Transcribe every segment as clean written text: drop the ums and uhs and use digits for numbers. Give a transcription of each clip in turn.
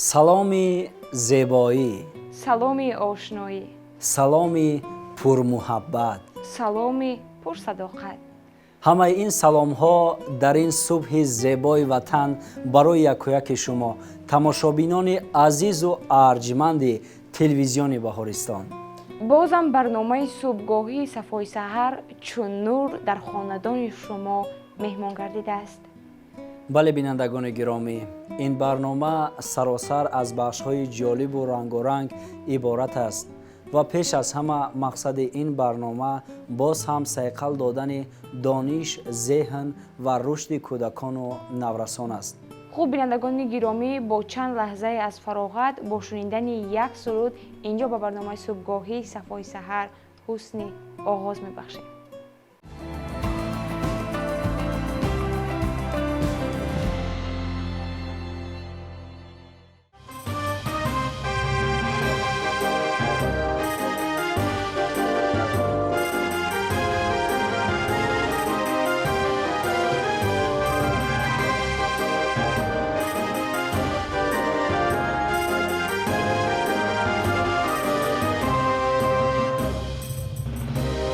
Саломи зебоӣ, саломи ошноӣ, саломи пурмуҳаббат, саломи пурсадоқат. Ҳамаи ин саломҳо дар ин субҳи зебои ватан барои якуяки шумо, тамошобинони азизу арҷманди телевизиони Баҳористон. Бозам барномаи субҳгоҳии Сафои саҳар чун нур дар хонадони шумо меҳмон гардидааст. Бале, бинандагони гиромӣ, ин барнома саросар аз бахшҳои ҷолибу рангоранг иборат аст ва пеш аз ҳама мақсади ин барнома боз ҳам сайқал додани дониш, зеҳн ва рушди кӯдакону наврасон аст. Хуб, бинандагони гиромӣ, бо чанд лаҳзае аз фароғат, бо шунидани як суруд инҷо ба барномаи субҳгоҳии Сафои саҳар ҳусни оғоз мебахшем.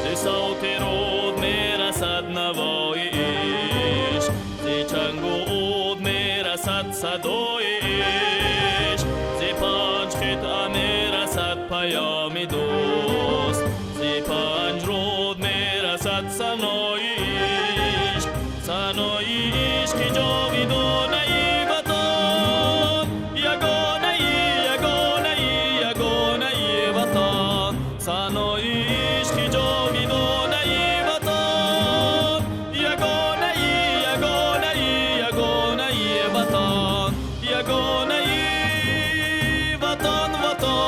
Зи савти руд мерасад навои ишқ, зи чангу уд мерасад садои ишқ, зи панҷ қитъа мерасад паёми дӯст, зи панҷ руд мерасад санои ишқ, санои ишқи ҷовидонаи ватан, ягонаи, ягонаи, ягонаи ватан, санои ишқи ҷовидонаи ватан, ягонаи, ягонаи, ягонаи ватан, ягонаи ватан, ватан.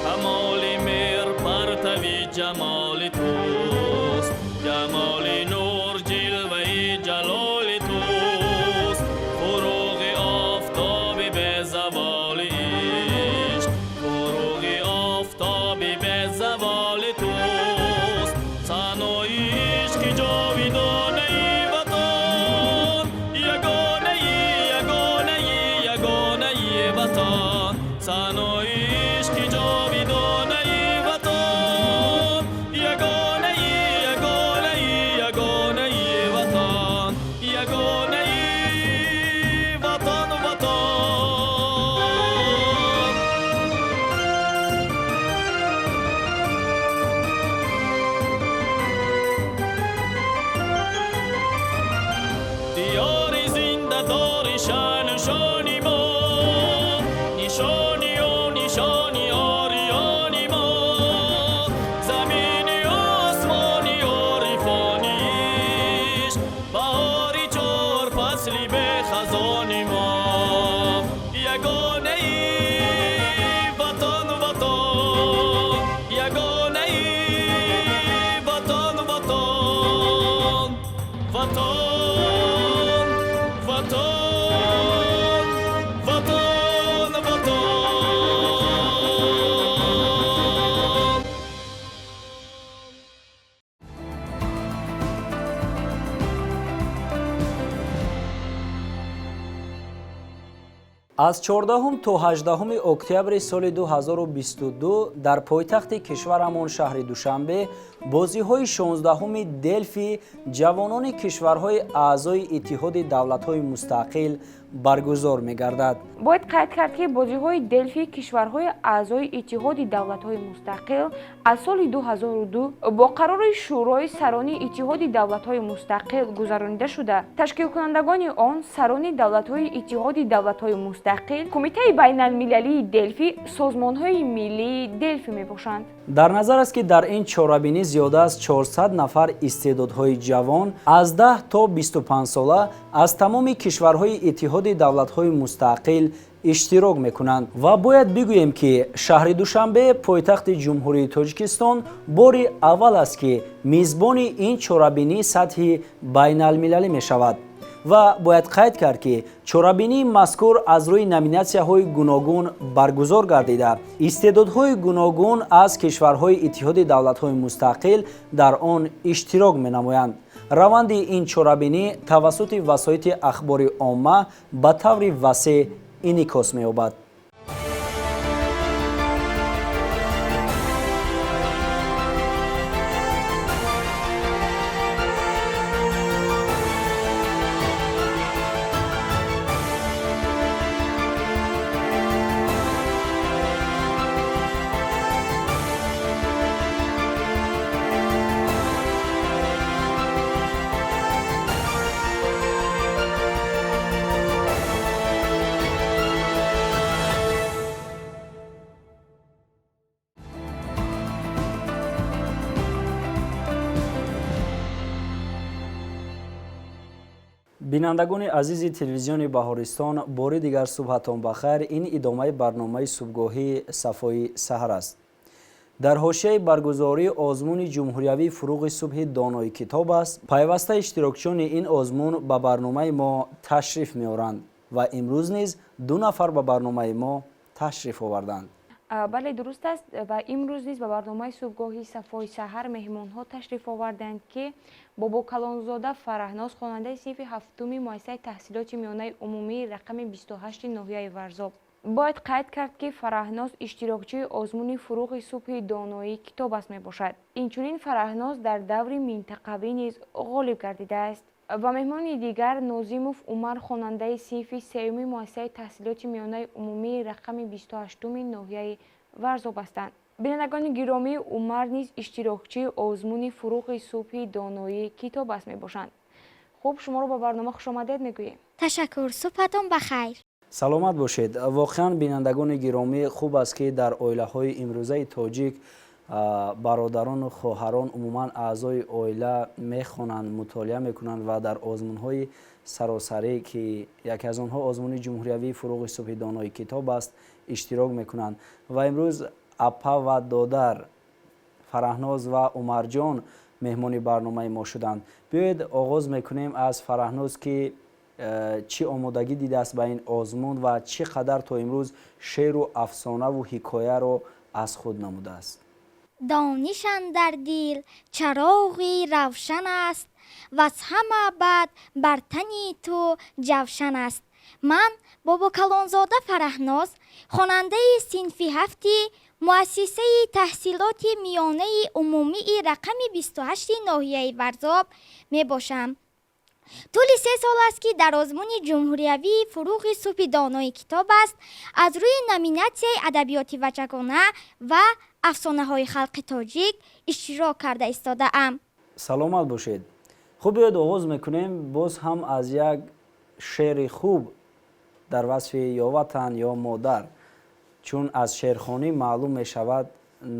Камоли меҳр партави ҷамоли туст, ҷамоли нур ҷилваи ҷалоли туст, фуруғи офтоби безаволи ишқ, фуруғи офтоби безаволи туст, санои ишқи ҷовидонаи ватан, ягонаи, ягонаи, ягонаи ватан, санои ишқи ҷовидонаи ватан, ягонаи, ягонаи, ягонаи ватан, ягонаи ватан, ватан. Диёри зиндадори шану шони мо, нишонию нишони ориёни мо, заминию осмони орифони ишқ, баҳори чорфасли бехазони мо, ягонаи ватан, ватан, ягонаи ватан, ватан, ватан, ватан, ватан, ватан. Аз 14 то 18 октябри соли 2022 дар пойтахти кишварамон, шаҳри Душанбе, бозиҳои 16-уми Делфи ҷавонони кишварҳои аъзои Иттиҳоди Давлатҳои Мустақил баргузор мегардад. Бояд қайд кард, ки бозиҳои Делфи кишварҳои аъзои Иттиҳоди Давлатҳои Мустақил аз соли 2002 бо қарори Шӯрои сарони Иттиҳоди Давлатҳои Мустақил гузаронида шуда, ташкилкунандагони он сарони давлатҳои Иттиҳоди Давлатҳои Мустақил, Кумитаи байналмилалии Делфи, созмонҳои миллии Делфи мебошанд. Дар назар аст, ки дар ин чорабинӣ зиёда аз 400 нафар истеъдодҳои ҷавон аз 10 то 25 сола аз тамоми кишварҳои Иттиҳоди Давлатҳои Мустақил Иштирок мекунанд. Ва бояд бигӯем, ки шаҳри Душанбе, пойтахти Ҷумҳурии Тоҷикистон, бори аввал аст, ки мизбони ин чорабинии сатҳи байналмилалӣ мешавад. Ва бояд қайд кард, ки чорабинии мазкур аз рӯи номинатсияҳои гуногун баргузор гардида, истеъдодҳои гуногун аз кишварҳои Иттиҳоди Давлатҳои Мустақил дар он иштирок менамоянд. Раванди ин чорабинӣ тавассути васоити ахбори омма ба таври васеъ инъикос меёбад. Бинандагони азизи телевизиони Баҳористон, бори дигар субҳатон бахайр. Ин идомаи барномаи субҳгоҳии Сафои саҳар аст. Дар ҳошияи баргузории озмуни ҷумҳуриявии Фуруғи субҳи донои китоб аст, пайваста иштирокчиёни ин озмун ба барномаи мо ташриф меоранд ва имрӯз низ ду нафар ба барномаи мо ташриф оварданд. Бале, дуруст аст, ва имрӯз низ ба барномаи субҳгоҳи Сафои саҳар меҳмонҳо ташриф оварданд, ки Бобокалонзода Фараҳноз, хонандаи синфи ҳафтуми муассисаи таҳсилоти миёнаи умумии рақами 28 ноҳияи Варзоб. Бояд қайд кард, ки Фараҳноз иштирокчии озмуни Фуруғи субҳи доноии китоб аст мебошад. Инчунин Фараҳноз дар даври минтақавӣ низ ғолиб гардидааст. Ва меҳмони дигар Нозимов Умар, хонандаи синфи сеюми муассисаи таҳсилоти миёнаи умумии рақами 28-уми ноҳияи Варзоб ҳастанд. Бинандагони гиромӣ, Умар низ иштирокчии озмуни Фуруғи субҳи доноии китоб аст мебошанд. Хуб, шуморо ба барнома хушомадед мегӯем. Ташаккур, субҳатон ба хайр. Саломат бошед. Воқеан, бинандагони гиромӣ, хуб аст, ки дар оилаҳои имрӯзаи тоҷик бародарону хоҳарон, умуман аъзои оила мехонанд, мутолиа мекунанд ва дар озмунҳои саросарӣ, ки яке аз онҳо озмуни ҷумҳуриявии Фуруғи субҳи донои китоб аст, иштирок мекунанд. Ва имрӯз апа ва додар Фараҳноз ва Умарҷон меҳмони барномаи мо шуданд. Биёед, оғоз мекунем аз Фараҳноз, ки чӣ омодагӣ дидааст ба ин озмун ва чӣ қадар то имрӯз шеъру афсонаву ҳикояро аз худ намудааст. Дониш андар дил чароғи равшан аст, ваз ҳама бад бар тани ту ҷавшан аст. Ман Бобокалонзода Фараҳноз, хонандаи синфи ҳафти муассисаи таҳсилоти миёнаи умумии рақами 28-и ноҳияи Варзоб мебошам. Тӯли 3 сол аст, ки дар озмуни ҷумҳуриявии Фуруғи субҳи донои китоб аст аз рӯи номинатсияи адабиёти бачагона ва афсонаҳои халқи тоҷик иштирок карда истодаам. Саломат бошед. Хуб, биёед, оғоз мекунем боз ҳам аз як шеъри хуб дар васфи ё ватан, ё модар, чун аз шеърхонӣ маълум мешавад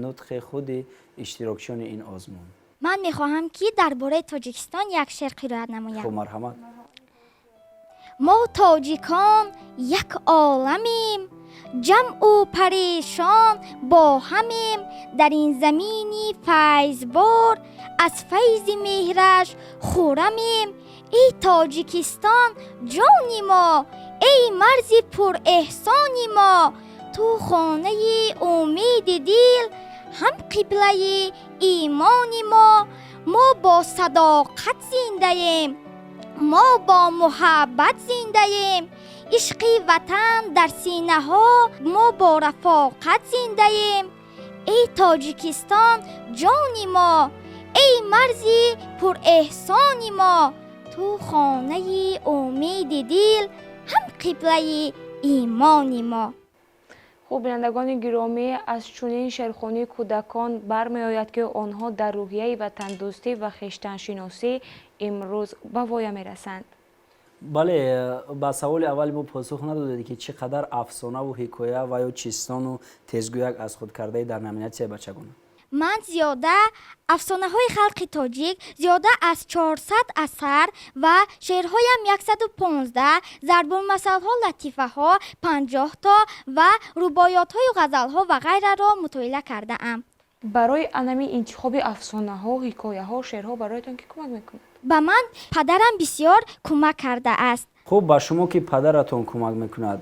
нутқи худи иштирокчиёни ин озмун. Ман мехоҳам, ки дар бораи Тоҷикистон як шеър қироат намоям. Хуб, марҳамат. Мо тоҷикон як оламем, ҷамъу парешон бо ҳамем. Дар ин замини файзбор аз файзи меҳраш хӯрамем. Эй Тоҷикистон, ҷони мо, эй марзи пурэҳсони мо, ту хонаи умеди дил, ҳам қиблаи имони мо. Мо бо садоқат зиндаем, мо бо муҳаббат зиндаем. Ишқи ватан дар синаҳо, мо бо рафоқат зиндаем. Эй Тоҷикистон, ҷони мо, эй марзи пурэҳсони мо, ту хонаи умеди дил, ҳам қиблаи имони мо. Хуб, бинандагони гиромӣ, аз чунин шеърхонии кӯдакон бармеояд, ки онҳо дар рӯҳияи ватандӯстӣ ва хештаншиносӣ имрӯз ба воя мерасанд. Бале, ба саволи аввали мо посух надодед, ки чӣ қадар афсонаву ҳикоя ва ё чистону тезгӯяк аз худ кардаи дар номинатсияи бачагона. Ман зиёда афсонаҳои халқи тоҷик, зиёда аз 400 асар ва шеърҳоям 115, зарбулмасалҳо, латифаҳо 50 то ва рубоётҳою ғазалҳо ва ғайраро мутолиа кардаам. Барои анами интихоби афсонаҳо, ҳикояҳо, шеърҳо бароятон кӣ кӯмак мекунад? Ба ман падарам бисёр кӯмак кардааст. Хуб, ба шумо ки падаратон кӯмак мекунад,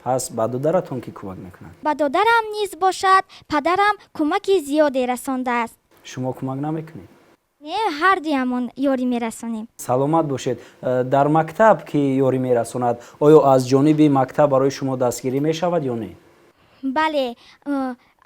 пас ба додаратон кӣ кӯмак мекунад? Ба додарам низ бошад, падарам кӯмаки зиёде расондааст. Шумо кӯмак намекунед? Не, ҳардуямон ёрӣ мерасонем. Саломат бошед. Дар мактаб кӣ ёрӣ мерасонад? Оё аз ҷониби мактаб барои шумо дастгирӣ мешавад ё не? Бале,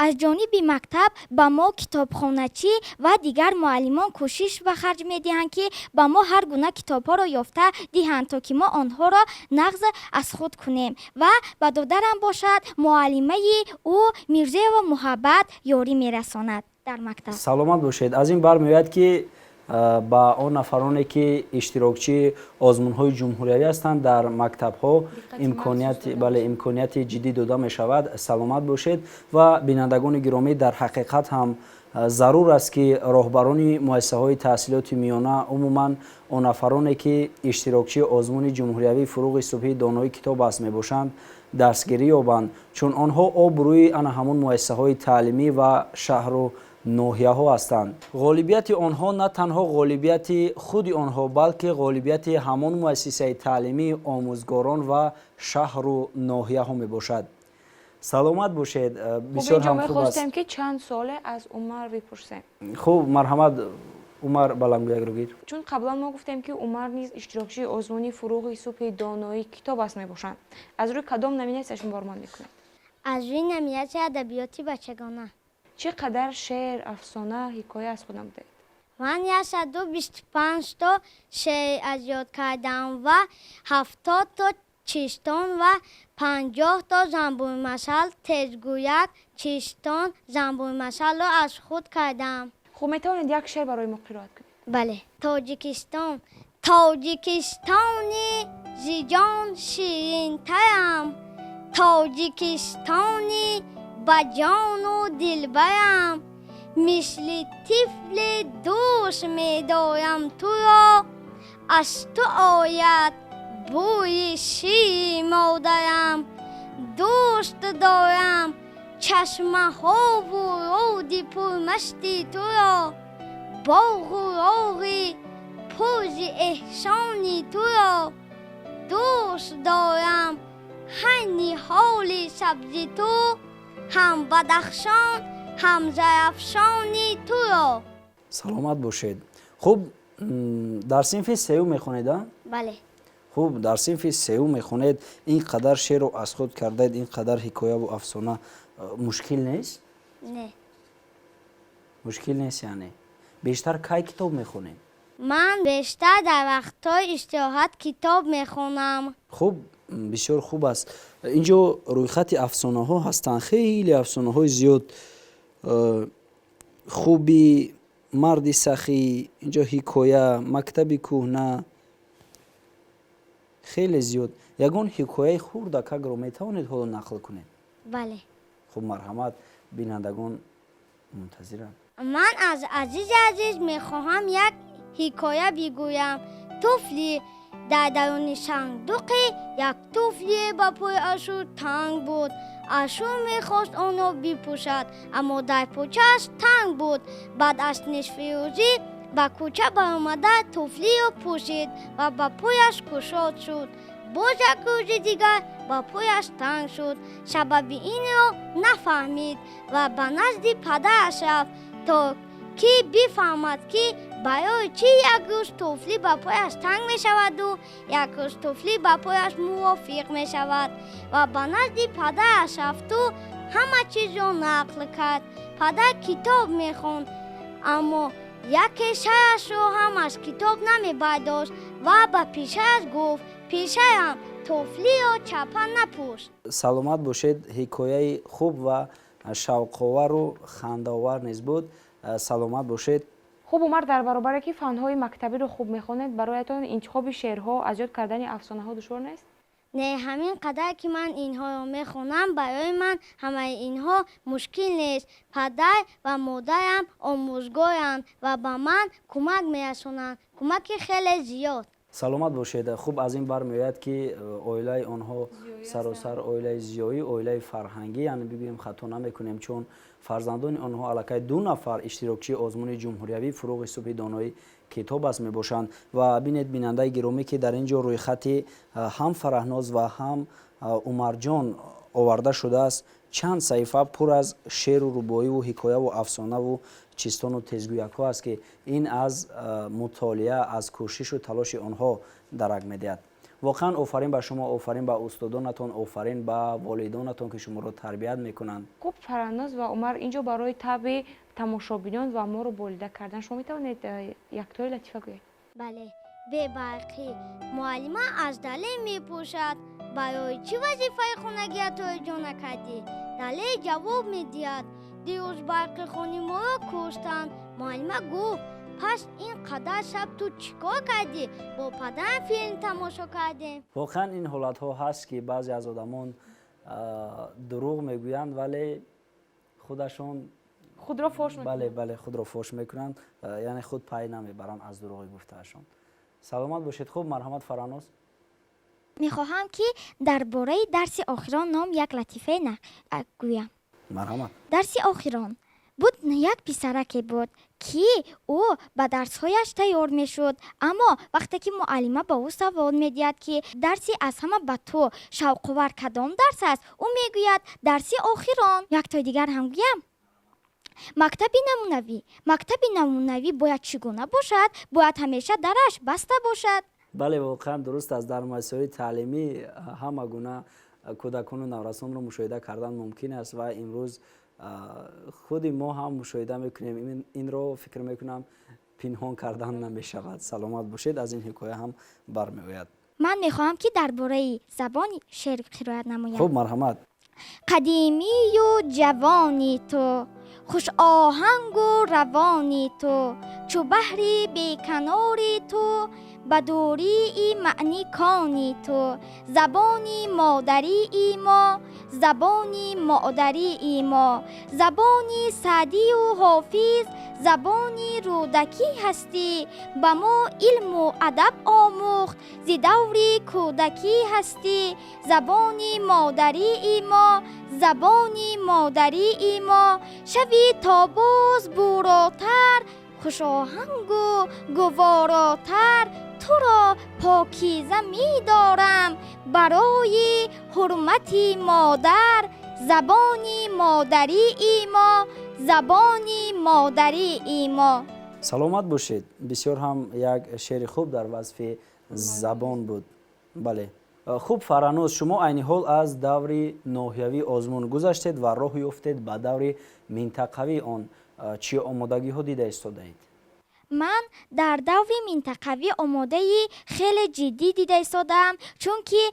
аз ҷониби мактаб ба мо китобхоначӣ ва дигар муаллимон кӯшиш ба харҷ медиҳанд, ки ба мо ҳар гуна китобҳоро ёфта диҳанд, то ки мо онҳоро нағз аз худ кунем. Ва ба додарам бошад, муаллимаи ӯ Мирзоева Муҳаббат ёрӣ мерасонад дар мактаб. Саломат бошед. Аз ин бармеояд, ки ба он нафароне, ки иштирокчии озмунҳои ҷумҳуриявӣ ҳастанд, дар мактабҳо бале, имконияти ҷиддӣ дода мешавад. Саломат бошед. Ва бинандагони гиромӣ, дар ҳақиқат ҳам зарур аст, ки роҳбарони муассисаҳои таҳсилоти миёна, умуман он нафароне, ки иштирокчии озмуни ҷумҳуриявии «Фуруғи субҳи донои китоб аст» мебошанд, дастгирӣ ёбанд, чун онҳо обрӯи ана ҳамон муассисаҳои таълимӣ ва шаҳру ноҳияҳо ҳастанд. Ғолибияти онҳо на танҳо ғолибияти худи онҳо, балки ғолибияти ҳамон муассисаи таълимӣ, омӯзгорон ва шаҳру ноҳияҳо мебошад. Саломат бошед. Бисёр ҳам хуб аст. Мехостем, ки чанд суоле аз Умар бипурсем. Хуб, марҳамат, Умар, баландгӯякро гир. Чун қаблан мо гуфтем, ки Умар низ иштирокчии озмуни «Фуруғи субҳи донои китоб аст» мебошанд, аз рӯи кадом номинатсия шумо баромад мекунед? Аз рӯи номинатсияи адабиёти бачагона. Чӣ қадар шеър, афсона, ҳикоя аз худ намудаед? Ман 125 то шеър аз ёд кардам ва 70 то чистон ва 50 то занбурмасал, тезгӯяк, чистон, занбурмасалро аз худ кардам. Хуб, метавонед як шеър барои мо қироат кунед? Бале. Тоҷикистон, Тоҷикистони зи ҷон ширинтарам, Тоҷикистони ба ҷону дилбарам, мисли тифле дӯст медорам туро, аз ту ояд бӯи шири модарам. Дӯст дорам чашмаҳову рӯди пурмашти туро, боғу роғи пурзи эҳсони туро. Дӯст дорам ҳар ниҳоли сабзи ту, ҳам Бадахшон, ҳам Зарафшони туро. Саломат бошед. Хуб, дар синфи сеюм мехонед, а? Бале. Хуб, дар синфи сеюм мехонед, ин қадар шеърро аз худ кардаед, ин қадар ҳикояву афсона, мушкил нест? Не. Мушкил нест. Яъне бештар кай китоб мехонед? Ман бештар дар вақтҳои истироҳат китоб мехонам. Хуб, бисёр хуб аст. Инҷо рӯйхати афсонаҳо ҳастанд, хеле афсонаҳои зиёд. Хуби марди сахӣ, инҷо ҳикоя, мактаби кӯҳна, хеле зиёд. Ягон ҳикояи хурдакакро метавонед ҳоло нақл кунед? Бале. Хуб, марҳамат, бинандагон мунтазиранд. Ман аз азизи азиз мехоҳам як ҳикоя бигӯям. Туфли дар даруни сандуқе як туфлие ба пои Ашур танг буд. Ашур мехост онро бипӯшад, аммо дар почааш танг буд. Баъд аз нисфирӯзӣ ба кӯча баромада, туфлиро пӯшид ва ба пояш кушод шуд. Боз як рӯзи дигар ба пояш танг шуд. Сабаби инро нафаҳмид ва ба назди падараш рафт, то ки бифаҳмад, ки барои чӣ як рӯз туфлӣ ба пояш танг мешаваду як рӯз туфлӣ ба пояш мувофиқ мешавад. Ва ба назди падараш рафту ҳама чизро нақл кард. Падар китоб мехонд, аммо яке сарашро ҳам аз китоб намебардошт ва ба писараш гуфт: «Писарам, туфлиро чапа напӯш». Саломат бошед. Ҳикояи хуб ва шавқовару хандаовар низ буд. Саломат бошед. Хуб, Умар, дар баробаре ки фанҳои мактабиро хуб мехонед, бароятон интихоби шеърҳо, аз ёд кардани афсонаҳо душвор нест? Не, ҳамин қадар ки ман инҳоро мехонам, барои ман ҳамаи инҳо мушкил нест. Падар ва модарам омӯзгоранд ва ба ман кӯмак мерасонанд, кӯмаки хеле зиёд. Саломат бошед. Хуб, аз ин бармеояд, ки оилаи онҳо саросар оилаи зиёӣ, оилаи фарҳангӣ, яъне бигӯем, хато намекунем, чун фарзандони онҳо аллакай ду нафар иштирокчии озмуни ҷумҳуриявӣ «Фурӯғи субҳи доноӣ китоб аст» мебошанд. Ва бинед, бинандаи гиромӣ, ки дар ин ҷо рӯйхати ҳам Фараҳноз ва ҳам Умарҷон оварда шудааст. Чанд саҳифа пур аз шеру рубоиву ҳикояву афсонаву чистону тезгӯякҳо аст, ки ин аз мутолиа, аз кӯшишу талоши онҳо дарак медиҳад. Воқеан, офарин ба шумо, офарин ба устодонатон, офарин ба волидонатон, ки шуморо тарбият мекунанд. Хуб, Фараҳноз ва Умар, инҷо барои табъи тамошобинон ва моро болида кардан шумо метавонед яктои латифа гӯед? Бале. Бебарқӣ. Муаллима аз Далер мепурсад: «Барои чӣ вазифаи хонагиятро иҷро накардӣ?» Далер ҷавоб медиҳад: «Дирӯз барқи хони моро куштанд». Муаллима гуфт: «Пас ин қадар шаб ту чӣ кор кардӣ?» «Бо падарам филм тамошо кардем». Воқеан, ин ҳолатҳо ҳаст, ки баъзе аз одамон дурӯғ мегӯянд, вале худашон худро фош. Бале, худро фош мекунанд, яъне худ пай намебаранд аз дурӯғи гуфтаашон. Саломат бошед. Хуб, марҳамат, Фараҳноз. Мехоҳам, ки дар бораи дарси охирон ном як латифае гӯям. Марҳамат. Дарси охирон. Буд, як писараке буд, ки ӯ ба дарсҳояш тайёр мешуд. Аммо вақте ки муаллима ба ӯ савол медиҳад, ки дарси аз ҳама ба ту шавқовар кадом дарс аст, ӯ мегӯяд: «Дарси охирон». Яктои дигар ҳам гӯям. Мактаби намунавӣ. Мактаби намунавӣ бояд чӣ гуна бошад? Бояд ҳамеша дараш баста бошад. Бале, воқеан дуруст аст. Дар муассисаҳои таълимӣ ҳама гуна кӯдакону наврасонро мушоҳида кардан мумкин аст ва имрӯз худи мо ҳам мушоҳида мекунем инро. Фикр мекунам, пинҳон кардан намешавад. Саломат бошед. Аз ин ҳикоя ҳам бармеояд. Ман мехоҳам, ки дар бораи забони шеър қироат намоям. Хуб, марҳамат. Қадимию ҷавони ту, хушоҳангу равони ту, чу баҳри беканори ту, ба дурии маъни кони ту, забони модарии мо, забони модарии мо, забони Саъдию Ҳофиз, забони Рӯдакӣ ҳастӣ. Ба мо илму адаб омӯхт зи даври кӯдакӣ ҳастӣ, забони модарии мо, забони модарии мо. Шави то боз буротар, хушоҳангу гуворотар, туро покиза медорам барои ҳурмати модар, забони модарии мо, забони модарии мо. Саломат бошед. Бисёр ҳам як шеъри хуб дар васфи забон буд. Бале. Хуб, Фараҳноз, шумо айни ҳол аз даври ноҳиявии озмун гузаштед ва роҳ ёфтед ба даври минтақавии он. Чӣ омодагиҳо дида истодаед? Ман дар даври минтақавӣ омодаи хеле ҷиддӣ дида истодаам, чунки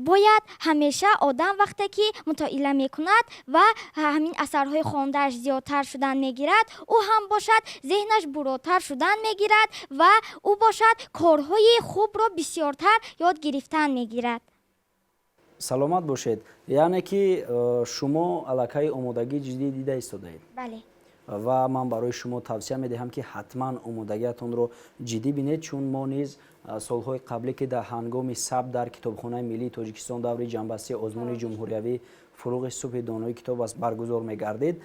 бояд ҳамеша одам вақте ки мутоила мекунад ва ҳамин асарҳои хондааш зиёдтар шудан мегирад, ӯ ҳам бошад, зеҳнаш буротар шудан мегирад ва ӯ бошад, корҳои хубро бисёртар ёд гирифтан мегирад. Саломат бошед. Яъне ки шумо аллакай омодагии ҷиддӣ дида истодаед? Бале. Ва ман барои шумо тавсия медиҳам, ки ҳатман омодагиатонро ҷиддӣ бинед, чун мо низ солҳои қаблӣ, ки дар ҳангоми сабт дар Китобхонаи миллии Тоҷикистон даври ҷамъбастии озмуни ҷумҳуриявӣ «Фурӯғи субҳи донои китоб аст» баргузор мегардид,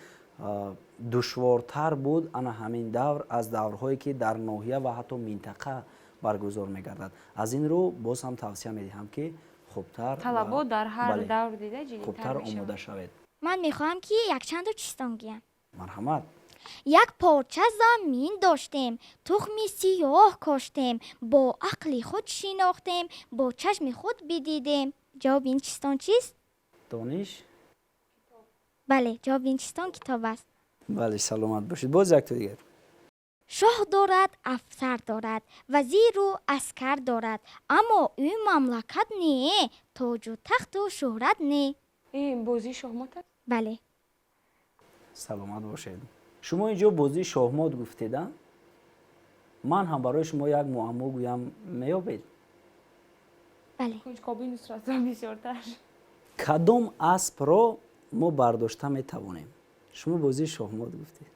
душвортар буд ана ҳамин давр аз даврҳое, ки дар ноҳия ва ҳатто минтақа баргузор мегардад. Аз ин рӯ боз ҳам тавсия медиҳам, ки хубтар Талабот дар ҳар давр дида хубтар омода шавед. Ман мехоҳам, ки якчанду чистон гӯям. Марҳамат. Як порча замин доштем, тухми сиёҳ коштем, бо ақли худ шинохтем, бо чашми худ бидидем. Ҷавоби ин чистон чист? Дониш. Бале, ҷавоби ин чистон китоб аст. Бале, саломат бошед. Боз якто дигар. Шоҳ дорад, афсар дорад, вазиру аскар дорад, аммо ӯ мамлакат не, тоҷу тахту шӯҳрат не. Ин бозии шоҳмот аст? Бале. Саломат бошед. Шумо инҷо бозии шоҳмот гуфтед, а ман ҳам барои шумо як муаммо гӯям, меёбед? Бале. Кунҷкобӣ Нусратро бисёртар. Кадом аспро мо бардошта метавонем? Шумо бозии шоҳмот гуфтед.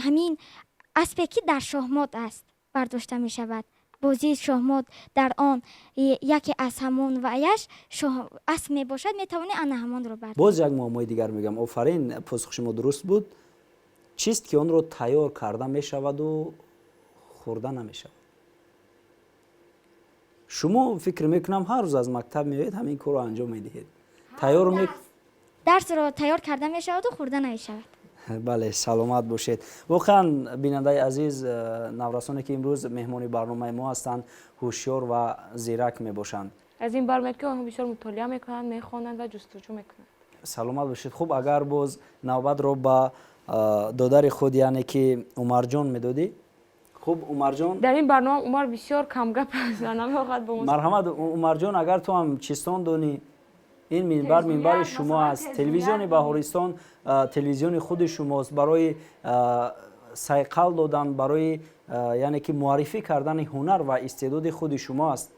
Ҳамин аспе, ки дар шоҳмот аст, бардошта мешавад. Бозии шоҳмот, дар он яке аз ҳамон ваяш асп мебошад, метавонӣ ана ҳамонро бардошт. Боз як муаммои дигар мегӯям. Офарин, посухи шумо дуруст буд. Чист, ки онро тайёр карда мешаваду хӯрда намешавад? Шумо, фикр мекунам, ҳар рӯз аз мактаб меоед, ҳамин корро анҷом медиҳед, тайёр. Дарсро тайёр карда мешаваду хӯрда намешавад. Бале, саломат бошед. Воқеан, бинандаи азиз, наврасоне, ки имрӯз меҳмони барномаи мо ҳастанд, ҳушёр ва зирак мебошанд. Аз ин бармеяд, ки онҳо бисёр мутолиа мекунанд, мехонанд ва ҷустуҷӯ мекунанд. Саломат бошед. Хуб, агар боз навбатро ба додари худ, яъне ки Умарҷон, медодӣ. Хуб, Умарҷон. Дар ин барнома Умар бисёр камгап аст ва намехоҳад бо Марҳамат, Умарҷон, агар ту ҳам чистон донӣ, ин минбар минбари шумо аст. Телевизиони Баҳористон телевизиони худи шумост. Барои сайқал додан, барои яъне ки муаррифӣ кардани ҳунар ва истеъдоди худи шумо аст.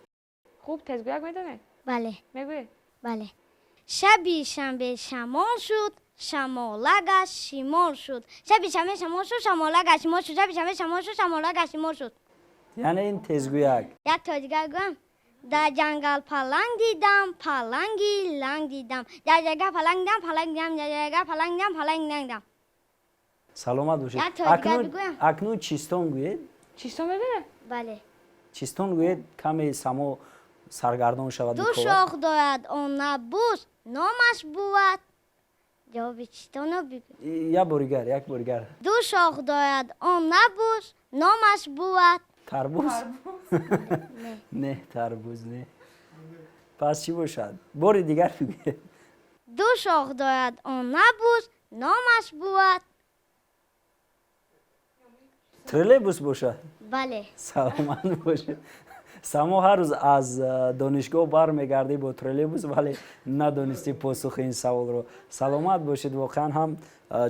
Хуб, тезгӯяк медонед? Бале. Мегӯед? Бале. Шаби шанбе шамол шуд, шамолагаш шимол шуд. Шаби шанбе шамол шуд, шамолагаш шимол шуд. Шаби шанбе шамол шуд, шамолагаш шимол шуд. Яъне ин тезгӯяк. Як то дигар гӯям. Дар ҷангал паланг дидам, паланги ланг дидам. Дар ҷангал паланг дидам, паланг дидам. Дар ҷангал паланг дидам, паланги ланг дидам. Саломат бошед. Як то дигар бигӯям. Акнун чистон гӯед. Чистон медонед? Бале. Чистон гӯед, каме Само саргардон шавад. Ду шох дорад он набуз, номаш бувад. Ҷавоби чистоно бигӯ. Як боригар, як боригар. Ду шох дорад он набуз, номаш бувад. Тарбуз не, тарбуз не. Пас чӣ бошад? Бори дигар бигӯед. Ду шох дорад он набуз, номаш бувад. Троллейбус бошад? Бале. Саломат бошед. Само ҳар рӯз аз донишгоҳ бармегардӣ бо троллейбус, вале надонистӣ посухи ин саволро. Саломат бошед. Воқеан ҳам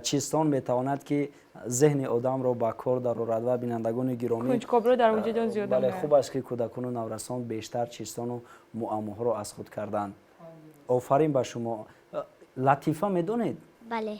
чистон метавонад, ки зеҳни одамро ба кор дарорад. Ва бинандагони гиромӣ, кунҷкобиро дар вуҷуди он зиёда. Бале, хуб аст, ки кӯдакону наврасон бештар чистону муаммоҳоро аз худ карданд. Офарин ба шумо. Латифа медонед? Бале.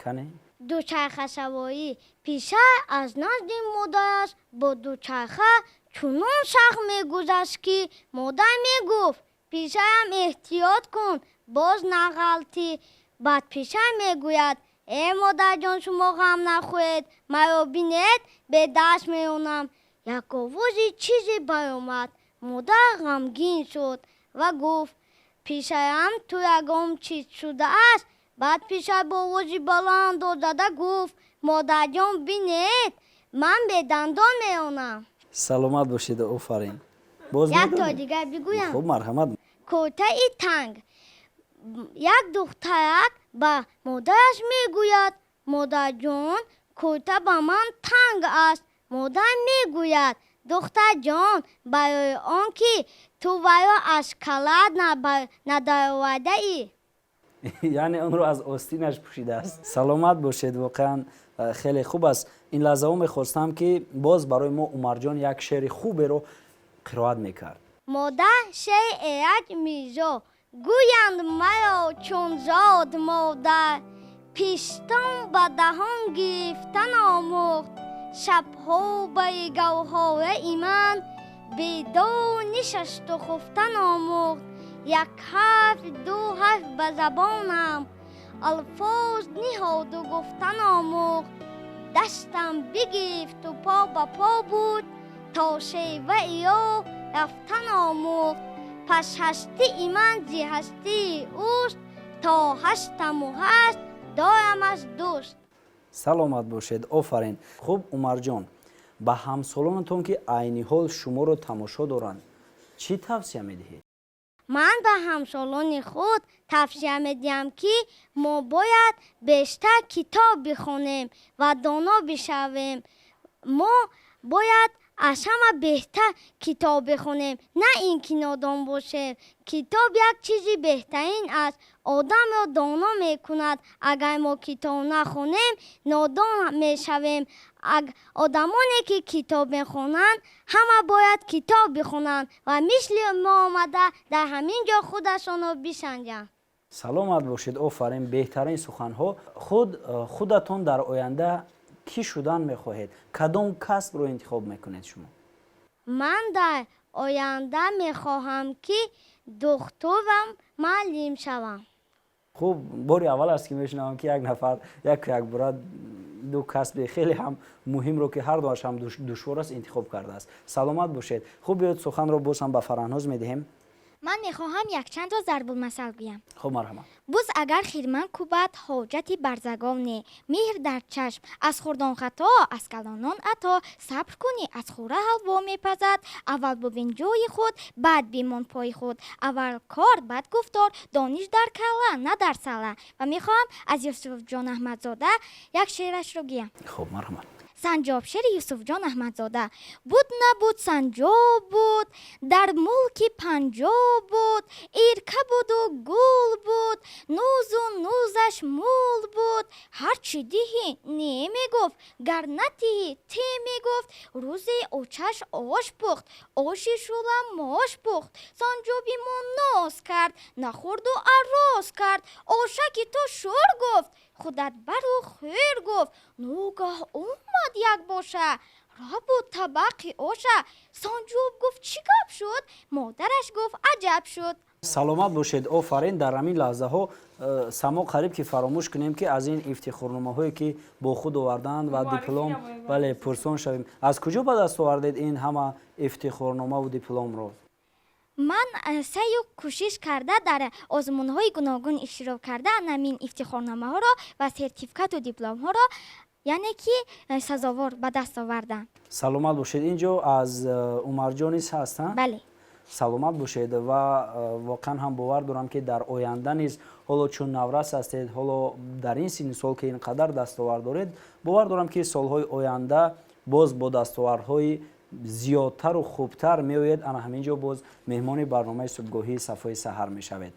Кане. Дучархасаворӣ. Писар аз назди модараш бо дучарха чунон сахт мегузашт, ки модар мегуфт: «Писарам, эҳтиёт кун, боз нағалтӣ». Баъд писар мегӯяд: «Э, модарҷон, шумо ғам нахӯред, маро бинед, бедаст меонам». Як овози чизе баромад. Модар ғамгин шуд ва гуфт: «Писарам, ту ягон чиз шудааст?» Баъд писар бо овози баланд дод зада гуфт: «Модарҷон, бинед, ман бедандон меонам». Саломат бошед, офарин. Боз Як то медонед? дигар бигӯям. Хуб, марҳамат. Куртаи танг. Як духтарак ба модараш мегӯяд: «Модарҷон, курта ба ман танг аст». Модар мегӯяд: «Духтарҷон, барои он ки ту вайро аз калат надаровардаӣ». Яъне онро аз остинаш пӯшидааст. Саломат бошед, воқеан хеле хуб аст. Ин лаҳзаҳо мехостам, ки боз барои мо Умарҷон як шеъри хуберо қироат мекард. Модар, шеъри Эраҷ Мирзо. Гӯянд маро чун зод модар, пистон ба даҳон гирифтан омӯхт. Шабҳо бари гаҳвораи ман бедор нишасту хуфтан омӯхт. Як ҳарф, ду ҳарф ба забонам алфоз ниҳоду гуфтан омӯхт. Дастам бигирифту по ба по буд, то шеваи ё рафтан омӯхт. Пас ҳастии ман зи ҳастии ӯст, то ҳастаму ҳаст дорамаш дӯст. Саломат бошед, офарин. Хуб, Умарҷон, ба ҳамсолонатон, ки айни ҳол шуморо тамошо доранд, чӣ тавсия медиҳед? Ман ба ҳамсолони худ тавсия медиҳам, ки мо бояд бештар китоб бихонем ва доно бишавем. Мо бояд аз ҳама беҳтар китоб бихонем, на ин ки нодон бошем. Китоб як чизи беҳтарин аст, одамро доно мекунад. Агар мо китоб нахонем, нодон мешавем. Одамоне ки китоб мехонанд, ҳама бояд китоб бихонанд ва мисли мо омада дар ҳамин ҷо худашонро бисанҷанд. Саломат бошед, офарин, беҳтарин суханҳо. Худ худатон дар оянда кӣ шудан мехоҳед? Кадом касбро интихоб мекунед шумо? Ман дар оянда мехоҳам, ки духтурам муаллим шавам. Хуб, бори аввал аст, ки мешунавам, ки як нафар яку якбора ду касби хеле ҳам муҳимро, ки ҳар дуаш ҳам душвор аст, интихоб кардааст. Саломат бошед. Хуб, биёед, суханро боз ҳам ба Фараҳноз медиҳем. Ман мехоҳам якчандро зарбулмасал гӯям. Хуб, марҳамат. Буз агар хирман кӯбад, ҳоҷати барзагов не. Меҳр дар чашм, аз хурдон хато, аз калонон ато. Сабр кунӣ, аз хӯра ҳалво мепазад. Аввал бубин ҷои худ, баъд бимон пои худ. Аввал кор, баъд гуфтор. Дониш дар калла, на дар салла. Ва мехоҳам аз Юсуфҷон Аҳмадзода як шеърашро гӯям. Хуб, марҳамат. Санҷоб, шеъри Юсуфҷон Аҳмадзода. Буд, набуд, санҷоб буд, дар мулки Панҷоб буд. Ирка буду гул буд, нузу нузаш мул буд. Ҳарчи диҳӣ, не мегуфт, гар надиҳӣ, те мегуфт. Рӯзе очаш ош пухт, оши шӯла мош пухт. Санҷоби мо ноз кард, нахӯрду арроз кард. Ошаки ту шӯр гуфт, худат бару хӯр гуфт. Ногаҳ омад якбоша, рабуд табақи оша. Санҷоб гуфт: чӣ гап шуд? Модараш гуфт: аҷаб шуд. Саломат бошед, офарин. Дар ҳамин лаҳзаҳо само қариб ки фаромӯш кунем, ки аз ин ифтихорномаҳое, ки бо худ овардаанд, ва диплом, бале, пурсон шавем: аз куҷо ба даст овардед ин ҳама ифтихорномаву дипломро? Ман саъю кӯшиш карда, дар озмунҳои гуногун иштирок карда, ҳамин ифтихорномаҳоро ва сертификату дипломҳоро, яъне ки сазовор ба даст овардам. Саломат бошед. Ин ҷо аз Умарҷон низ ҳастанд? Бале. Саломат бошед. Ва воқеан ҳам бовар дорам, ки дар оянда низ, ҳоло чун наврас ҳастед, ҳоло дар ин синни сол ки ин қадар дастовард доред, бовар дорам, ки солҳои оянда боз бо дастовардҳои зиёдтару хубтар меоед, ана ҳамин ҷо боз меҳмони барномаи субҳгоҳии Сафои саҳар мешавед.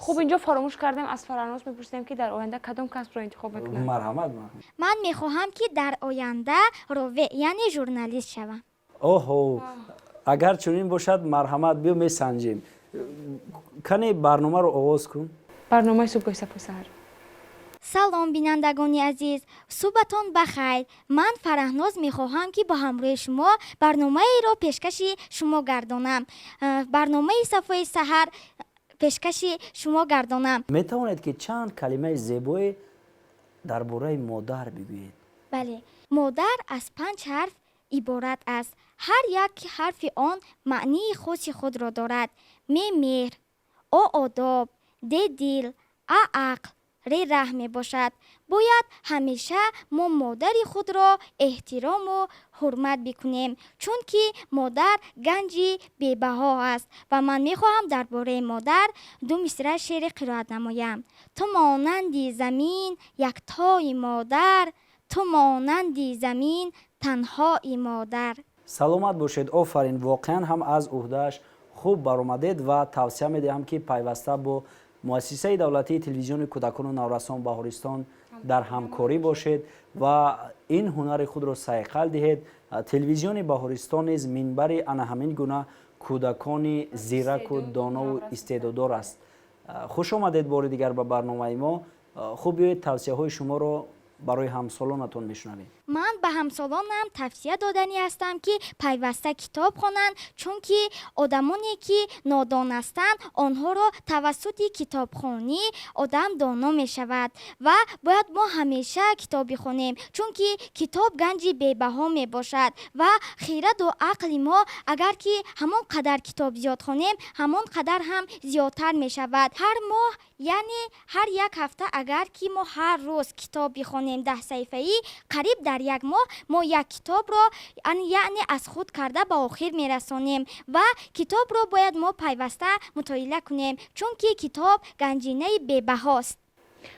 Хуб, инҷо фаромӯш кардем, аз Фараҳноз мепурсем, ки дар оянда кадом касбро интихоб мекунад. Марҳамат. Ман мехоҳам, ки дар оянда рове, яъне журналист шавам. Оҳо, агар чунин бошад, марҳамат, биё месанҷем. Кане, барномаро оғоз кун. Барномаи субҳгоҳи Сафои саҳар. Салом, бинандагони азиз, субҳатон ба хайр. Ман Фараҳноз мехоҳам, ки бо ҳамроҳи шумо барномаеро пешкаши шумо гардонам. Барномаи Сафои саҳар пешкаши шумо гардонам. Метавонед, ки чанд калимаи зебое дар бораи модар бигӯед? Бале, модар аз панҷ ҳарф иборат аст. Ҳар як ҳарфи он маънии хоси худро дорад. М меҳр, О одоб, Д дил, А ақл, Р раҳ мебошад. Бояд ҳамеша мо модари худро эҳтирому ҳурмат бикунем, чунки модар ганҷи бебаҳо аст. Ва ман мехоҳам дар бораи модар ду мисра шеъре қироат намоям. Ту монанди замин яктои модар, ту монанди замин танҳои модар. Саломат бошед, офарин. Воқеан ҳам аз уҳдааш хуб баромадед ва тавсия медиҳам, ки пайваста бо муассисаи давлатии телевизиони кӯдакону наврасон Баҳористон дар ҳамкорӣ бошед ва ин ҳунари худро сайқал диҳед. Телевизиони Баҳористон низ минбари ана ҳамин гуна кӯдакони зираку донову истеъдоддор аст. Хуш омадед бори дигар ба барномаи мо. Хуб, биёед, тавсияҳои шуморо барои ҳамсолонатон мешунавем. Ман ба ҳамсолонам тавсия доданӣ ҳастам, ки пайваста китоб хонанд, чунки одамоне ки нодон ҳастанд, онҳоро тавассути китобхонӣ одам доно мешавад. Ва бояд мо ҳамеша китоб бихонем, чунки китоб ганҷи бебаҳо мебошад ва хираду ақли мо, агар ки ҳамон қадар китоб зиёд хонем, ҳамон қадар ҳам зиёдтар мешавад. Ҳар моҳ, яъне ҳар як ҳафта, агар ки мо ҳар рӯз китоб бихонем 10 саҳифаӣ, қариб дар як моҳ мо як китобро, яъне аз худ карда ба охир мерасонем. Ва китобро бояд мо пайваста мутолиа кунем, чунки китоб ганҷинаи бебаҳост.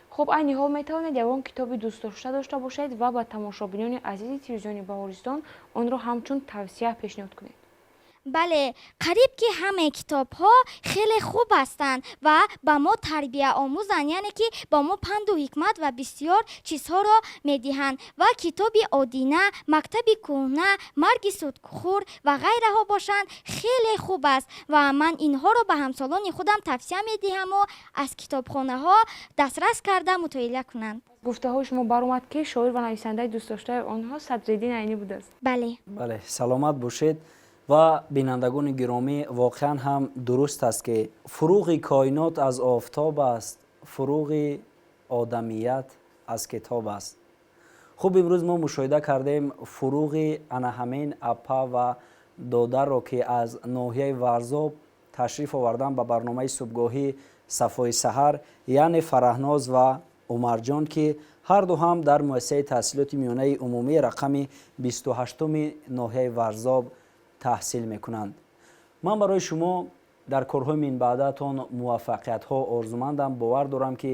Хуб, айни ҳол метавонед ягон китоби дӯстдошта дошта бошед ва ба тамошобинони азизи телевизиони Баҳористон онро ҳамчун тавсия пешниҳод кунед. Бале, қариб ки ҳамаи китобҳо хеле хуб ҳастанд ва ба мо тарбия омӯзанд, яъне ки ба мо панду ҳикмат ва бисёр чизҳоро медиҳанд. Ва китоби Одина, мактаби кӯҳна, марги судхӯр ва ғайраҳо бошанд, хеле хуб аст ва ман инҳоро ба ҳамсолони худам тавсия медиҳаму аз китобхонаҳо дастрас карда мутолиа кунанд. Гуфтаҳои шумо баромад, ки шоир ва нависандаи дӯстдоштаи онҳо Садриддин Айнӣ будааст. Бале. Бале, саломат бошед. Ва бинандагони гиромӣ, воқеан ҳам дуруст аст, ки фуруғи коинот аз офтоб аст, фуруғи одамият аз китоб аст. Хуб, имрӯз мо мушоҳида кардем фуруғи ана ҳамин апа ва додарро, ки аз ноҳияи Варзоб ташриф овардан ба барномаи субҳгоҳӣ Сафои саҳар, яъне Фараҳноз ва Умарҷон, ки ҳарду ҳам дар муассисаи таҳсилоти миёнаи умумии рақами 28-уми ноҳияи Варзоб таҳсил мекунанд. Ман барои шумо дар корҳои минбаъдаатон муваффақиятҳо орзумандам. Бовар дорам, ки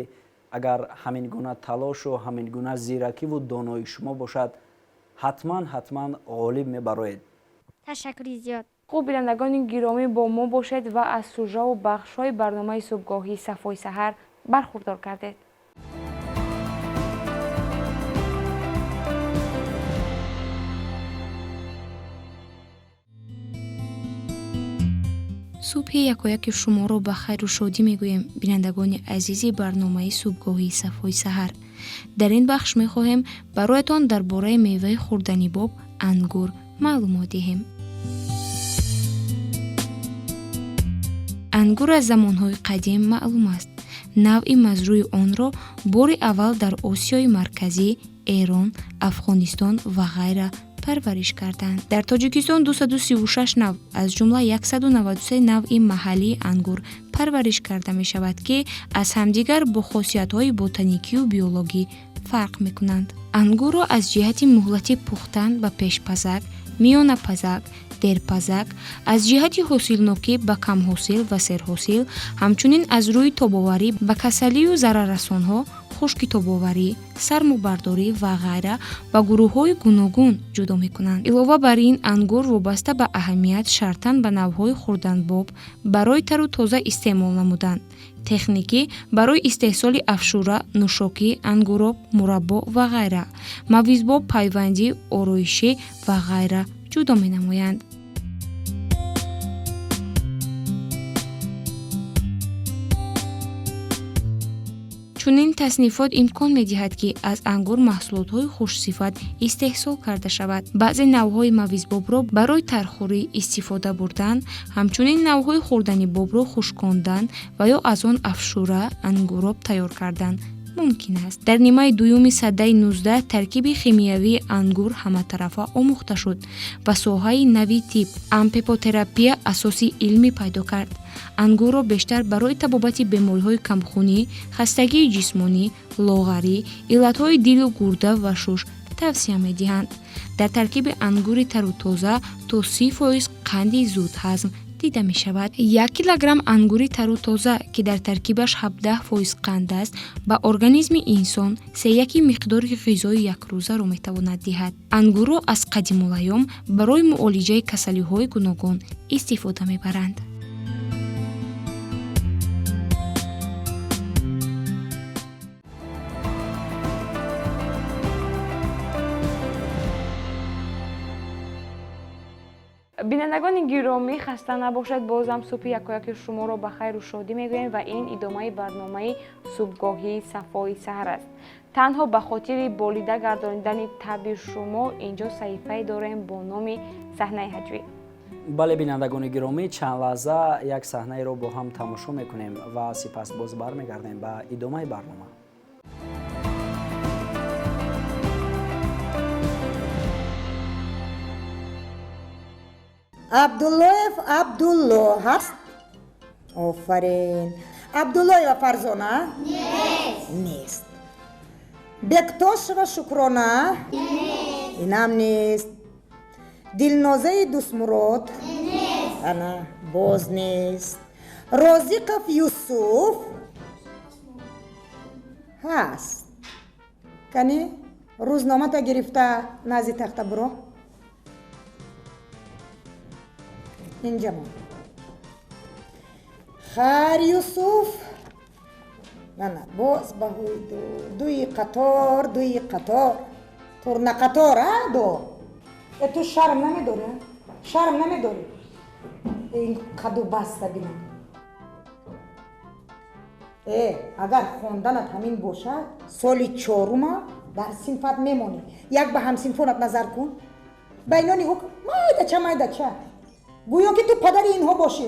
агар ҳамин гуна талошу ҳамин гуна зиракиву доноии шумо бошад, ҳатман, ҳатман ғолиб мебароед. Ташаккури зиёд. Хуб, бинандагони гиромӣ, бо мо бошед ва аз сужаву бахшҳои барномаи субҳгоҳии Сафои саҳар бархурдор кардед. Субҳи якояки шуморо ба хайру шодӣ мегӯем, бинандагони азизи барномаи субҳгоҳии Сафои саҳар. Дар ин бахш мехоҳем бароятон дар бораи меваи хӯрданибоб ангур маълумот диҳем. Ангур аз замонҳои қадим маълум аст. Навъи мазрӯи онро бори аввал дар Осиёи Марказӣ, Эрон, Афғонистон ва ғайра парвариш карданд. Дар Тоҷикистон 236 нав, аз ҷумла 193 навъи маҳаллии ангур парвариш карда мешавад, ки аз ҳамдигар бо хосиятҳои ботаникию биологӣ фарқ мекунанд. Ангурро аз ҷиҳати муҳлати пухтан ба пешпазак, миёнапазак, дерпазак, аз ҷиҳати ҳосилнокӣ ба камҳосил ва серҳосил, ҳамчунин аз рӯи тобоварӣ ба касалию зараррасонҳо, хушкитобоварӣ, сармобардорӣ ва ғайра ба гурӯҳҳои гуногун ҷудо мекунанд. Илова бар ин, ангур вобаста ба аҳамият шартан ба навъҳои хӯрданбоб барои тару тоза истеъмол намудан, техникӣ барои истеҳсоли афшура, нӯшокӣ, ангуроб, мураббо ва ғайра, мавизбоб, пайвандӣ, ороишӣ ва ғайра ҷудо менамоянд. Чунин таснифот имкон медиҳад, ки аз ангур маҳсулотҳои хушсифат истеҳсол карда шавад. Баъзе навъҳои мавизбобро барои тархӯрӣ истифода бурдан, ҳамчунин навъҳои хӯрданибобро хушкондан ва ё аз он афшура, ангуроб тайёр кардан мумкин аст. Дар нимаи дуюми садаи 19 таркиби химиявии ангур ҳаматарафа омӯхта шуд ва соҳаи нави тиб ампепотерапия асоси илмӣ пайдо кард. Ангурро бештар барои табобати бемориҳои камхунӣ, хастагии ҷисмонӣ, лоғарӣ, иллатҳои дилу гурда ва шуш тавсия медиҳанд. Дар таркиби ангури тару тоза то 30% қанди зудҳазм дида мешавад. 1 килограмм ангури тару тоза, ки дар таркибаш 17% қанд аст, ба организми инсон сеяки миқдори ғизои якрӯзаро метавонад диҳад. Ангурро аз қадимулайём барои муолиҷаи касалиҳои гуногун истифода мебаранд. Бинандагони гиромӣ, хаста набошед. Бозам субҳи якояки шуморо ба хайру шодӣ мегӯем ва ин идомаи барномаи субҳгоҳии Сафои саҳар аст. Танҳо ба хотири болида гардонидани табъи шумо инҷо саҳифае дорем бо номи саҳнаи ҳаҷвӣ. Бале, бинандагони гиромӣ, чанд лаҳза як саҳнаеро бо ҳам тамошо мекунем ва сипас боз бармегардем ба идомаи барнома. Абдуллоев Абдулло ҳаст? Офарин. Абдуллоева Фарзона? Нест. Нест. Бектошева Шукрона? Нест. Инам нест. Дилнозаи Дустмурод? Нест. Ана боз нест. Розиқов Юсуф ҳаст. Кани, рӯзномата гирифта назди тахта буро. Инҷа мон. Хайр, Юсуф, нана боз баҳои ду, дуи қатор, дуи қатор, турнақатор, а ду. Э, ту шарм намедорӣ, шарм намедорӣ? Ин қаду баста бинам. Э, агар хонданат ҳамин бошад, соли чорума дар синфат мемонӣ. Як ба ҳамсинфонат назар кун, ба ино нигоҳ кун, майдача, майдача, гӯё ки ту падари инҳо бошӣ.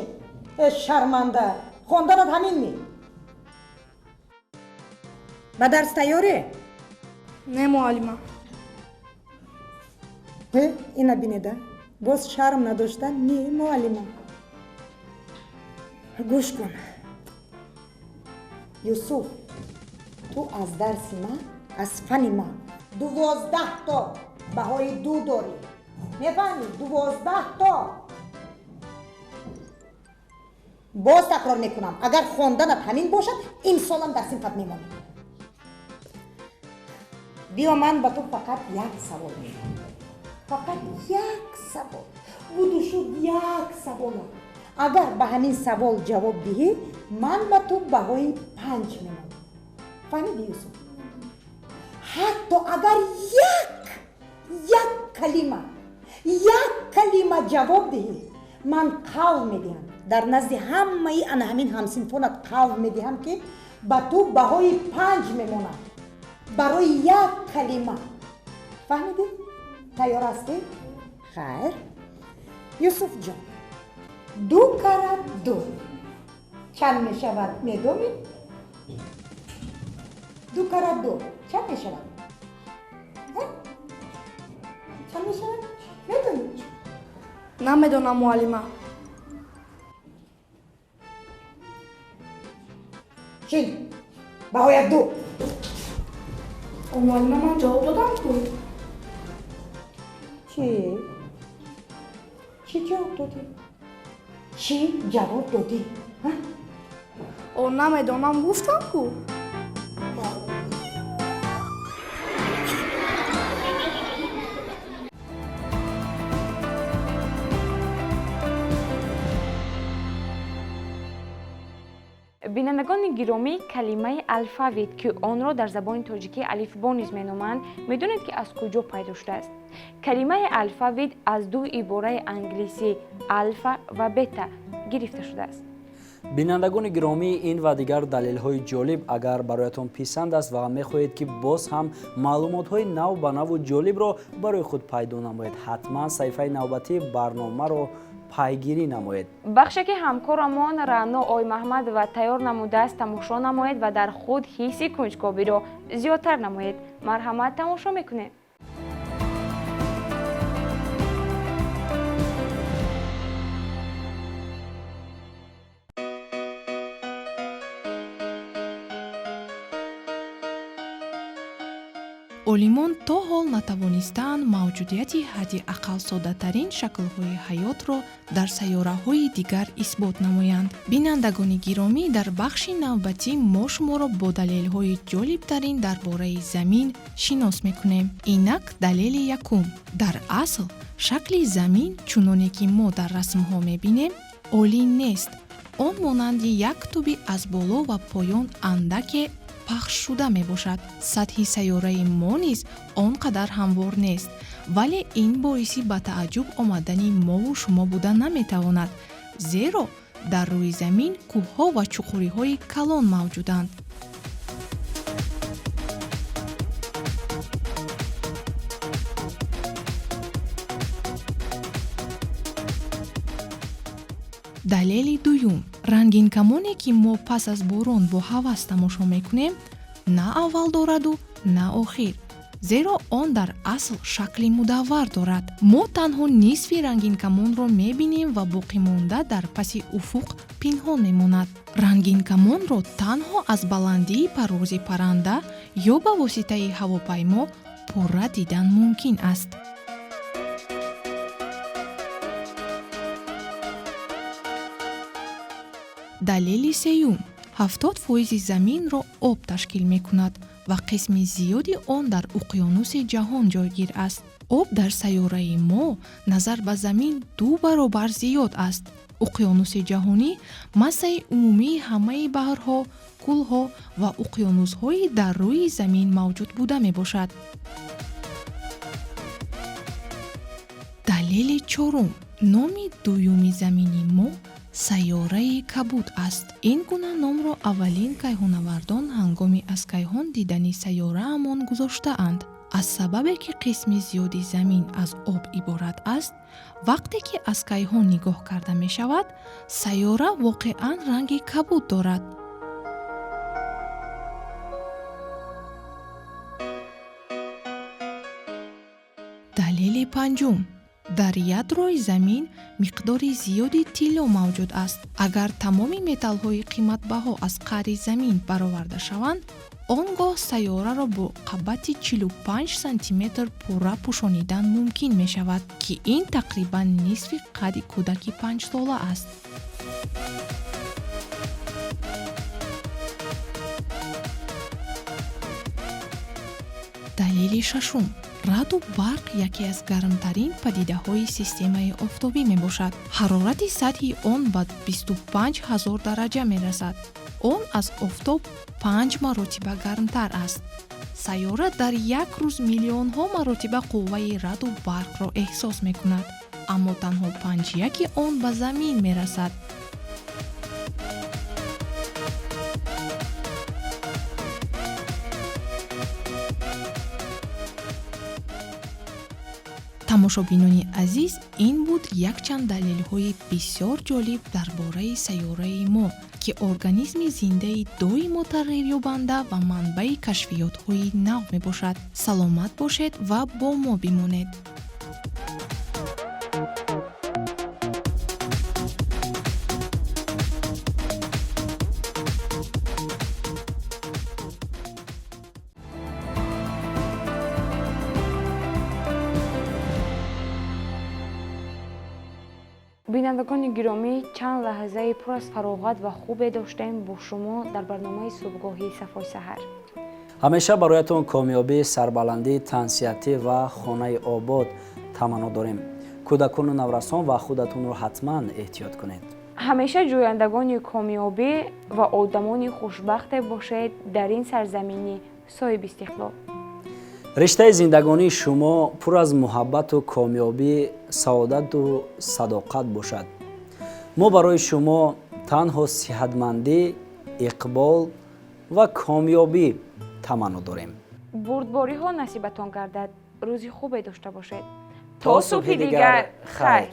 Э, шарманда, хонданат ҳамин ми? Ба дарс тайёре? Не, муаллима. Э, ина бинеда, боз шарм надошта, не, муаллима. Гӯш кун, Юсуф, ту аз дарси ман, аз фани ман 12 то баҳои ду дорӣ, мефаҳмӣ? 12 то. Боз такрор мекунам, агар хонданат ҳамин бошад, имсолам дар синфат мемонӣ. Биё, ман ба ту фақат як савол медиҳам, фақат як савол, буду шуд як савола. Агар ба ҳамин савол ҷавоб диҳӣ, ман ба ту баҳои 5 мемонам. Фаҳмиди, Юсуф? Ҳатто агар як калима, як калима ҷавоб диҳӣ, ман қавл медиҳам, дар назди ҳамаи ана ҳамин ҳамсинфонат қавл медиҳам, ки ба ту баҳои 5 мемонам барои як калима. Фаҳмидӣ? Тайёр ҳастӣ? Хайр, Юсуфҷон, ду кара ду чанд мешавад, медонӣ? Ду кара ду чанд мешавад? Чанд мешавад, медонӣ? Намедонам, муаллима. Чӣ? Баҳоят ду. О, муаллима, ман ҷавоб додам ку. Чӣ? Чӣ ҷавоб додӣ? Чӣ ҷавоб додӣ? О, намедонам гуфтам ку. Бинандагони гиромӣ, калимаи алфавит, ки онро дар забони тоҷикӣ алифбо низ меноманд, медонед, ки аз куҷо пайдо шудааст? Калимаи алфавит аз ду ибораи англисӣ алфа ва бета гирифта шудааст. Бинандагони гиромӣ, ин ва дигар далелҳои ҷолиб агар бароятон писанд аст ва мехоҳед, ки боз ҳам маълумотҳои нав ба наву ҷолибро барои худ пайдо намоед, ҳатман саҳифаи навбатии барномаро пайгирӣ намоед. Бахше, ки ҳамкорамон Раъно Оймаҳмадова тайёр намудааст, тамошо намоед ва дар худ ҳисси кунҷкобиро зиёдтар намоед. Марҳамат, тамошо мекунем. Олимон то ҳол натавонистаанд мавҷудияти ҳадди ақал соддатарин шаклҳои ҳаётро дар сайёраҳои дигар исбот намоянд. Бинандагони гиромӣ, дар бахши навбатӣ мо шуморо бо далелҳои ҷолибтарин дар бораи Замин шинос мекунем. Инак, далели якум: дар асл шакли Замин, чуноне ки мо дар расмҳо мебинем, олӣ нест. Он монанди як туби аз боло ва поён андаке пахшшуда мебошад. Сатҳи сайёраи мо низ он қадар ҳамвор нест, вале ин боиси ба тааҷҷуб омадани мову шумо буда наметавонад, зеро дар рӯи Замин кӯҳҳо ва чуқуриҳои калон мавҷуданд. Далели дуюм: рангинкамоне, ки мо пас аз борон бо ҳавас тамошо мекунем, на аввал дораду на охир, зеро он дар асл шакли мудаввар дорад. Мо танҳо нисфи рангинкамонро мебинем ва боқимонда дар паси уфуқ пинҳон мемонад. Рангинкамонро танҳо аз баландии парвози парранда ё ба воситаи ҳавопаймо пурра дидан мумкин аст. Далели сеюм: 70 фоизи Заминро об ташкил мекунад ва қисми зиёди он дар уқёнуси ҷаҳон ҷойгир аст. Об дар сайёраи мо назар ба замин ду баробар зиёд аст. Уқёнуси ҷаҳонӣ массаи умумии ҳамаи баҳрҳо, кӯлҳо ва уқёнусҳои дар рӯи замин мавҷуд буда мебошад. Далели чорум: номи дуюми замини мо сайёраи кабуд аст. Ин гуна номро аввалин кайҳоннавардон ҳангоми аз кайҳон дидани сайёраамон гузоштаанд. Аз сабабе ки қисми зиёди замин аз об иборат аст, вақте ки аз кайҳон нигоҳ карда мешавад, сайёра воқеан ранги кабуд дорад. Далели панҷум: дар ядрои замин миқдори зиёди тилло мавҷуд аст. Агар тамоми металлҳои қиматбаҳо аз қаъри замин бароварда шаванд, он гоҳ сайёраро бо қабати 45 сантиметр пурра пӯшонидан мумкин мешавад, ки ин тақрибан нисфи қадди кӯдаки панҷсола аст. Далели шашум: раъду барқ яке аз гармтарин падидаҳои системаи офтобӣ мебошад. Ҳарорати сатҳи он ба 25 000 дараҷа мерасад. Он аз офтоб панҷ маротиба гармтар аст. Сайёра дар як рӯз миллионҳо маротиба қувваи раъду барқро эҳсос мекунад, аммо танҳо панҷяки он ба замин мерасад. Тамошобинони азиз, ин буд якчанд далелҳои бисёр ҷолиб дар бораи сайёраи мо, ки организми зиндаи доимо тағйирёбанда ва манбаи кашфиётҳои нав мебошад. Саломат бошед ва бо мо бимонед. Бинандагони гиромӣ, чанд лаҳзаи пур аз фароғат ва хубе доштем бо шумо дар барномаи субҳгоҳии Сафои саҳар. Ҳамеша бароятон комёбӣ, сарбаландӣ, тансиҳатӣ ва хонаи обод таманно дорем. Кӯдакону наврасон ва худатонро ҳатман эҳтиёт кунед. Ҳамеша ҷӯяндагони комёбӣ ва одамони хушбахте бошед дар ин сарзамини соҳибистиқлол. Риштаи зиндагонии шумо пур аз муҳаббату комёбӣ, саодату садоқат бошад. Мо барои шумо танҳо сиҳатмандӣ, иқбол ва комёбӣ таманно дорем. Бурдбориҳо насибатон гардад. Рӯзи хубе дошта бошед. То субҳи дигар, хайр.